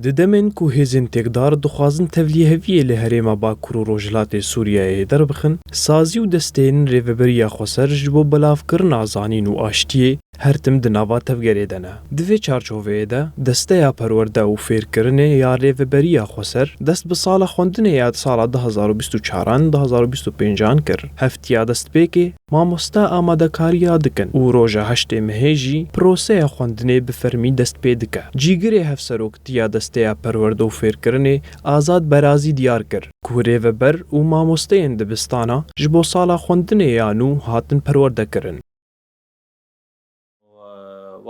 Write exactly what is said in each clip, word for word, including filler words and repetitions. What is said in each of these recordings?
Di demên ku hêzên têkdar dixwazin tevlîheviyê li herêma Bakur û Rojhilatê Sûriyeyê derbixin, sazî û desteyên rêveberiya xweser ji bo belavkirina zanîn û aştiyê her tim di nava tevgerê de ne. Di vê çarçoveyê de, Desteya Perwerde û Fêrkirinê ya Rêveberiya Xweser dest bi sala xwendinê ya sala du hazar û bîst û çaran, du hazar û bîst û pêncan kir. Heftiya destpêkê mamoste amadekariya dikin û roja heştê mehê jî proseya xwendinê bi fermî dest pê dike. Cîgirê hevseroktiya Desteya Perwerde û Fêrkirinê Azad Berazî diyar kir ku rêveber û mamosteyên dibistana ji bo sala xwendinê ya nû hatin perwerdekirin.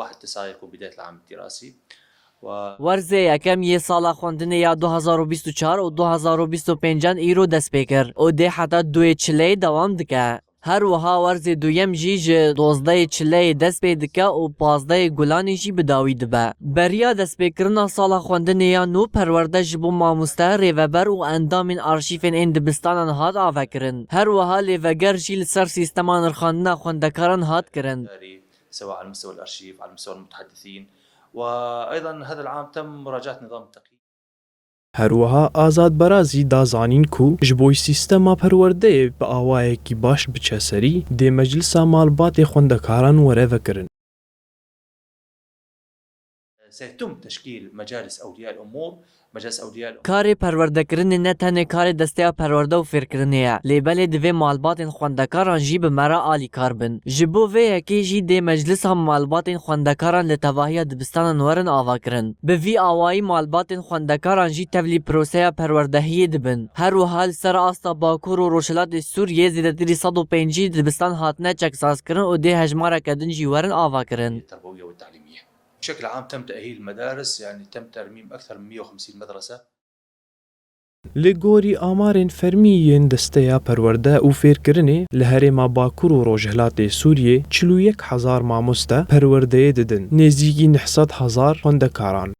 واحد تسعة يكون بداية العام الدراسي و Werzê yekem yê sala xwendinê ya du hazar û bîst û çar û du hazar û bîst û pêncan îro dest pê kir û dê heta duyê çileyê dewam dike. Her wiha werzê duyem jî ji dozdehê çileyê dest pê dike û pazdehê Gulanê jî bi dawî dibe. Beriya destpêkirina sala xwendinê ya nû perwerde ji bo mamoste, rêveber û endamên arşîfên ên dibistanan hat avekirin. Her wiha lêveger jî li ser sîstema nirxandina xwendekaran hat kirin. سواء على مستوى الأرشيف، على مستوى المتحدثين، وأيضا هذا العام تم مراجعة نظام التقييم. Her wiha Azad Berazî da zanîn ku ji bo sîstema perwerdeyê bi awayekî baş biçe serî, dê Meclisa Malbatê Xwendekaran were vekirin. سيتم تشكيل مجالس أولياء الأمور، مجالس أولياء الأمور. Karê perwerdekirinê ne tenê karê Desteya Perwerde û Fêrkirinê ye, lê belê divê malbatên xwendekaran jî bi me re alîkar bin. Ji bo vê yekê jî dê Meclisa Malbatên Xwendekaran li tevahiya dibistanan werin avakirin. Bi vî awayî malbatên xwendekaran jî tevlî proseya perwerdehiyê dibin. Her wiha li ser asta Bakur û Rojhilatê Sûriyê zêdetirî sed û pêncî dibistan hatine çeksazkirin û dê hejmareke din jî werin avakirin. التربوية والتعليمية. بشكل عام تم تأهيل المدارس، يعني تم ترميم أكثر من مية وخمسين مدرسة. Li gorî amarên fermî yên Desteya Perwerde û Fêrkirinê, li herêma Bakur û Rojhilatê Sûriyê çil û yek hezar mamoste perwerdeyê didin, nêzîkî neh sed hezar xwendekaran